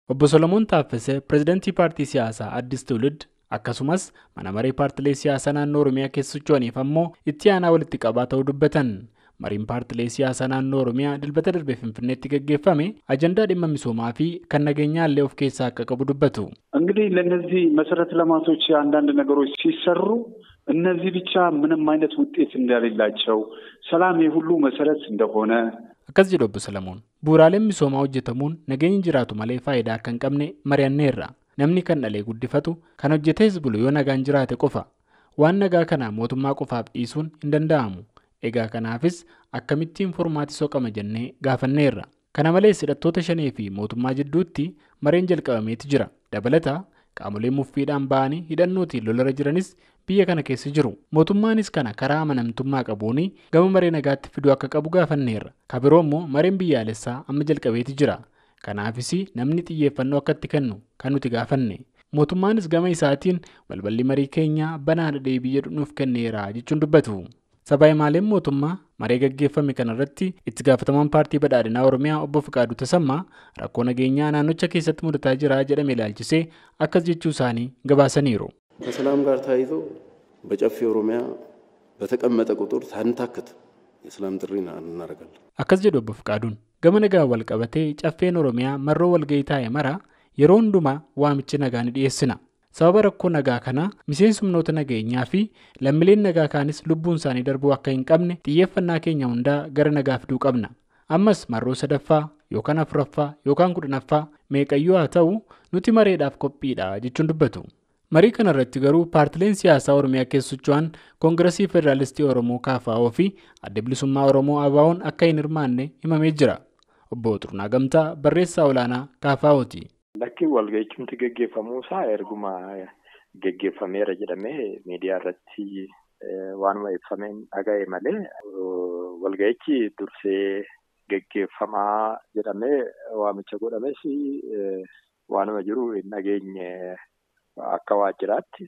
Obbo Solomoon Taaffisee pireezidantii paartii siyaasaa Addis Tuulid akkasumas mana maree paartilee siyaasaa naannoo Oromiyaa keessa socho'aniif ammoo itti aanaa walitti qabaa ta'uu dubbatan. Mariin paartilee siyaasaa naannoo Oromiyaa dilbata darbee Finfinneetti gaggeeffame ajandaa dhimma misoomaa fi kan nageenyaa illee of keessaa akka qabu dubbatu. እንግዲህ ለእነዚህ መሰረተ ልማቶች አንዳንድ ነገሮች ሲሰሩ እነዚህ ብቻ ምንም አይነት ውጤት እንደሌላቸው ሰላም የሁሉ መሰረት እንደሆነ Akkas jedhu Obbo Solomoon. Bu'uuraaleen misoomaa hojjetamuun nageenyi jiraatu malee faayidaa akka hin qabne mari'anneerra. Namni kan dhalee guddifatu kan hojjetees bulu yoo nagaan jiraate qofa. Waan nagaa kana mootummaa qofaaf dhiisuun hin danda'amu. Egaa kanaafis akkamittiin furmaati soqama jennee gaafanneerra. Kana malees hidhattoota shanee fi mootummaa jidduutti mareen jalqabameeti jira. Dabalataa qaamoleen muffiidhaan ba'anii hidhannootiin lolarra jiranis biyya kana keessa jiru. Mootummaanis kana karaa amanamtummaa qabuun gama maree nagaatti fiduu akka qabu gaafanneerra. Kan biroo immoo mareen biyyaalessaa amma jalqabeeti jira. Kanaafis namni xiyyeeffannoo akka itti kennu kan nuti gaafanne. Mootummaanis gama isaatiin balballi marii keenyaa banaadha deebii jedhu nuuf kenneera jechuun dubbatu. Sabaa mootummaa maree gaggeeffame kanarratti itti gaafatamaan paartii badhaadhinaa Oromiyaa Obbo Fiqaaduu Tasammaa rakkoo nageenyaa naannicha keessatti mudataa jira jedhame ilaalchisee akkas jechuu isaanii gabaasaniiru. ከሰላም ጋር ተያይዞ በጨፌ ኦሮሚያ በተቀመጠ ቁጥር ሳንታክት የሰላም ጥሪ እናደርጋለን። Akkas jedhu Obbo Fiqaaduun gama nagaa wal qabatee caffeen Oromiyaa marroo walgahii taa'e mara yeroo hundumaa waamicha nagaa ni dhiyeessina. Sababa rakkoo nagaa kanaa miseensi humnoota nageenyaa fi lammiileen nagaa kaanis lubbuun isaanii darbuu akka hin qabne xiyyeeffannaa keenya hundaa gara nagaa fiduu qabna. Ammas marroo sadaffaa yookaan afuraffaa yookaan kudhanaffaa meeqayyuu haa ta'u nuti mareedhaaf qophiidha jechuun dubbatu. Marii kanarratti garuu paartileen siyaasaa Oromiyaa keessa socho'an Koongiresii Federaalistii Oromoo KFO fi Adda Bilisummaa Oromoo ABO'n akka hin hirmaanne himamee jira. Obbo Xirunaa Gamtaa barreessaa olaanaa KFO'ti. Lakki walga'ichumti geggeeffamuu isaa erguma geggeeffameera jedhamee miidiyaa irratti waanuma ibsameen dhaga'e malee walga'ichi dursee geggeeffamaa jedhamee waamicha godhames waanuma jiru hin dhageenye akka waajjiraatti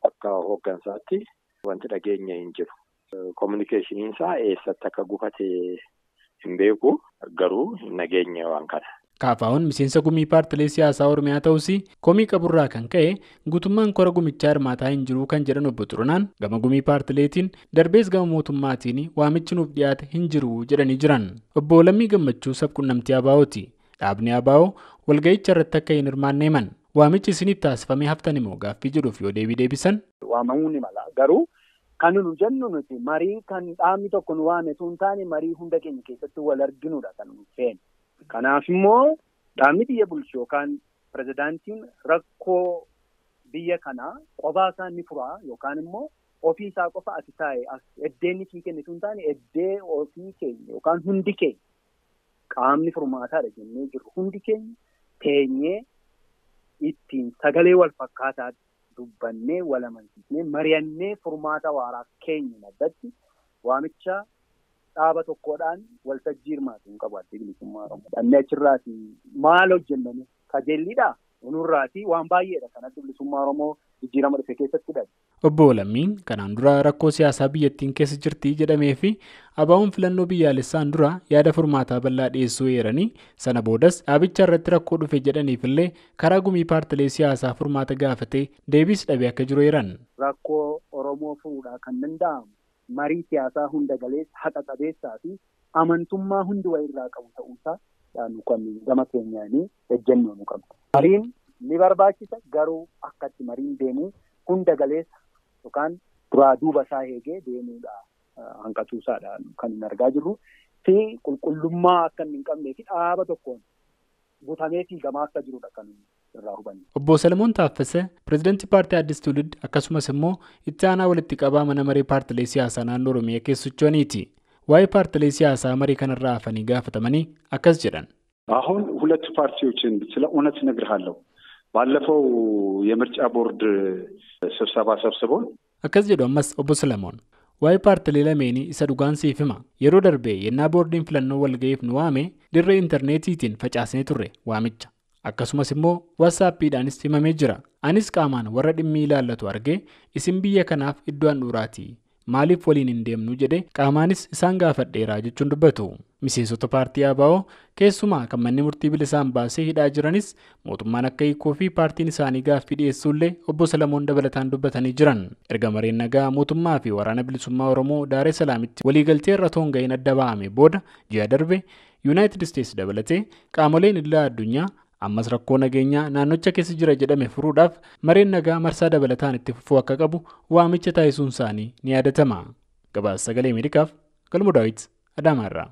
akka hooggansaatti wanti dhageenye hin jiru. Kominikeeshiniin isaa eessatti akka gufate hin beeku garuu hin dhageenye waan kana. KFO'n miseensa gumii paartilee siyaasaa Oromiyaa ta'us komii qaburraa kan ka'e guutummaan kora gumichaa hirmaataa hin jiru kan jedhan Obbo Xirunaan gama gumii paartileetiin darbees gama mootummaatiin waamichi nuuf dhiyaate hin jiru jedhanii jiran. Obbo Lammii Gammachuu sabquunnamtii ABO'ti. Dhaabni ABO walga'icha irratti akka hin hirmaanne himan. Waamichi isiniif taasifamee haftan immoo gaaffii jedhuuf yoo deebii deebisan. Waamamuu ni mala garuu kan nu jennu nuti marii kan dhaabni tokko nu waame osoo hin taane marii hunda keenya keessatti wal arginudha kan nu feene. Kanaaf immoo dhaabni biyya bulchu yookaan pirezidaantiin rakkoo biyya kanaa qofaa isaa ni furaa yookaan immoo ofii isaa qofa ati taa'e eddeen isii kennitu hin taane eddee ofii keenya yookaan hundi keenya qaamni furmaataadha jennee jirru hundi keenya teenyee ittiin sagalee wal fakkaataa dubbannee wal amansiisnee mari'annee furmaata waaraa keenya maddatti waamicha dhaaba tokkodhaan waltajjii hirmaatu hin qabu Adda Bilisummaa Oromoo. Dhamni achirraati maal hojjenname kajeelliidha nurraati waan baay'eedha kan Adda Bilisummaa Oromoo jijjiirama dhufe keessatti dhabe. Obbo Lammiin kanaan dura rakkoo siyaasaa biyyattiin keessa jirti jedhamee fi ABO'n filannoo biyyaalessaan dura yaada furmaataa bal'aa dhiyeessuu eeranii sana boodas dhaabicha irratti rakkoo dhufe jedhaniif illee karaa gumii paartilee siyaasaa furmaata gaafatee deebiis dhabee akka jiru eeran. Rakkoo Oromoo furuudhaa kan danda'amu marii siyaasaa hunda galeessa haqa qabeessaa fi amantummaa hundi walirraa qabu ta'uusaa kan gama keenyaanii ejjennoo nu qabna. Mariin ni barbaachisa garuu akkatti mariin deemuu hunda galeessa yookaan duraa duuba isaa eegee deemuudha hanqatuusaadha kan hin argaa jirru fi qulqullummaa akka hin qabnee fi dhaaba tokkoon guutamee fiigamaa akka jirudha kan irraa hubannu. Obbo Solomoon Taaffisee pireezidantii paartii Addis Tuulid akkasumas immoo itti aanaa walitti qabaa mana maree paartilee siyaasaa naannoo Oromiyaa keessa socho'aniiti. Waa'ee paartilee siyaasaa marii kanarraa hafanii gaafatamanii akkas jedhan. አሁን ሁለት ፓርቲዎችን ስለ እውነት እነግርሃለሁ። ባለፈው የምርጫ ቦርድ ስብሰባ ሰብስቦን Akkas jedhu ammas Obbo Solomoon waa'ee paartilee lameenii isa dhugaan siif hima. Yeroo darbe yennaa boordiin filannoo walga'iif nu waame dirree intarneetiitiin facaasnee turre waamicha. Akkasumas immoo waatsaappiidhaanis himamee jira. Anis qaamaan warra dhimmi ilaallatu argee isin biyya kanaaf iddoo handhuuraati. Maaliif waliin hin deemnu jedhee qaamaanis isaan gaafadheeraa jechuun dubbatu. Miseensota paartii ABO keessumaa kan manni murtii bilisaan baasee hidhaa jiranis mootummaan akka hiikuu fi paartiin isaanii gaaffii dhiyeessuullee obbo Salamoon dabalataan dubbatanii jiran. Erga mareen nagaa mootummaa fi waraana bilisummaa Oromoo Daaree Salaamitti waliigaltee irra otoo hin gahin adda ba'ame booda ji'a darbe Yuunaayitid Isteetsi dabalatee qaamoleen idilaa addunyaa ammas rakkoo nageenyaa naannocha keessa jira jedhame furuudhaaf mareen nagaa marsaa dabalataan itti fufuu akka qabu waamicha taasisuun isaanii ni yaadatama. Gabaasa sagalee Ameerikaaf Galmo Daawit Adaamaarraa.